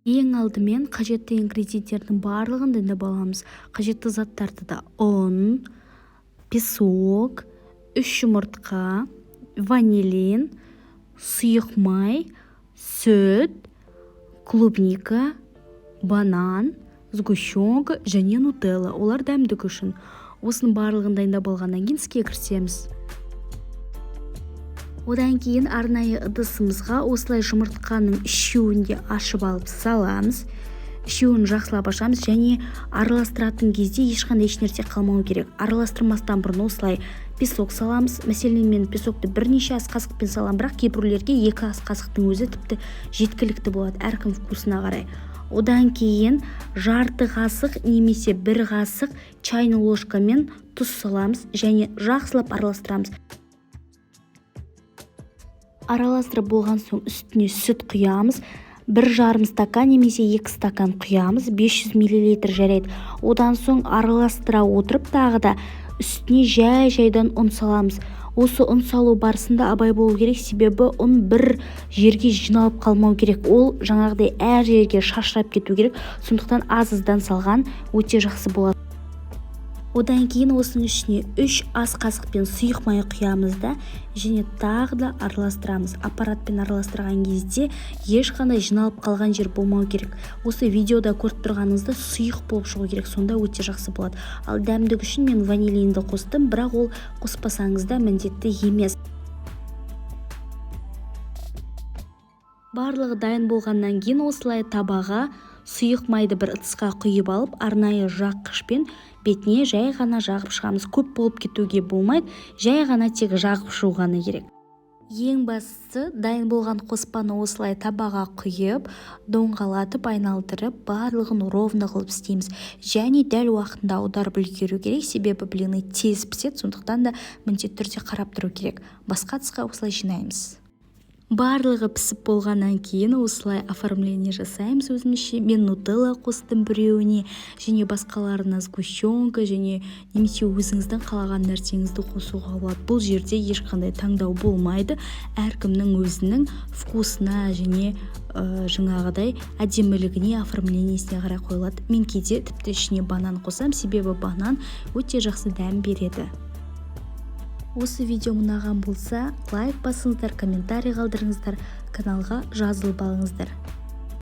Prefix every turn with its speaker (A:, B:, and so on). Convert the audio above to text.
A: Ең алдымен қажетті ингредиенттердің барлығын дайындап аламыз. Қажетті заттарды да: ұн, песок, 3 жұмыртқа, ванилин, сұйық май, сүт, клубника, банан, сгущенка және нутелла. Олар дәмдік үшін. Осының барлығын дайындап алғаннан кейін іске кірісеміз. Одан кейін арнайы ыдысымызға осылай жұмыртқаның үшеуін де ашып алып саламыз. Үшеуін жақсылап ашамыз және араластыратын кезде ешқандай ешнәрсе қалмау керек. Араластырмастан бұрын осылай песок саламыз. Мәселен, мен песокты бірнеше ас қасықпен саламын, бірақ кейбіреулерге 2 ас қасықтың өзі тіпті жеткілікті болады, әркім вкусына қарай. Одан кейін жарты қасық немесе 1 қасық чайный ложкамен тұз саламыз және жақсылап араластырамыз. Араластырып болған соң үстіне сүт құямыз. 1,5 стакан немесе 2 стакан құямыз, 500 миллилитр жарайды. Одан соң араластыра отырып тағы да үстіне жай-жайдан ұн саламыз. Осы ұн салу барысында абай болу керек, себебі ұн бір жерге жиналып қалмау керек. Ол жаңағыдай әр жерге шашырап кету керек. Сондықтан аз-аздан салған өте жақсы болады. Одан кейін осының ішіне 3 ас қасықпен сұйық май құямыз да және тағы да араластырамыз. Аппаратпен араластырған кезде ешқандай жиналып қалған жер болмау керек. Осы видеода көріп тұрғаныңызда сұйық болып шығу керек, сонда өте жақсы болады. Ал дәмдік үшін мен ванилинді қостым, бірақ ол қоспасаңыз да міндетті емес. Барлығы дайын болғаннан кейін осылай табаға сұйық майды бір ыдысқа құйып алып, арнайы жаққышпен бетіне жай ғана жағып шығамыз. Көп болып кетуге болмайды, жай ғана тек жағып шығу ғана керек. Ең бастысы, дайын болған қоспаны осылай табаға құйып, доңғалатып айналдырып, барлығын ровно қылып істейміз. Және дәл уақытында аударып үлгеру керек, себебі блины тез піседі, сондықтан да міндетті түрде қарап тұру керек. Басқа ыдысқа осылай жинаймыз. Барлығы пісіп болғаннан кейін осылай оформление жасаймыз өзімізше. Мен нутелла қостым біреуіне және басқаларына сгущенка және немесе өзіңіздің қалаған нәрсеңізді қосуға болады. Бұл жерде ешқандай таңдау болмайды. Әркімнің өзінің вкусына және жаңағыдай әдемілігіне, оформлениесіне қарай қойылады. Мен кейде тіпті ішіне банан қосамын, себебі банан өте жақсы дәм береді. Осы видео ұнаған болса, лайк басыңыздар, комментарий қалдырыңыздар, каналға жазылып алыңыздар.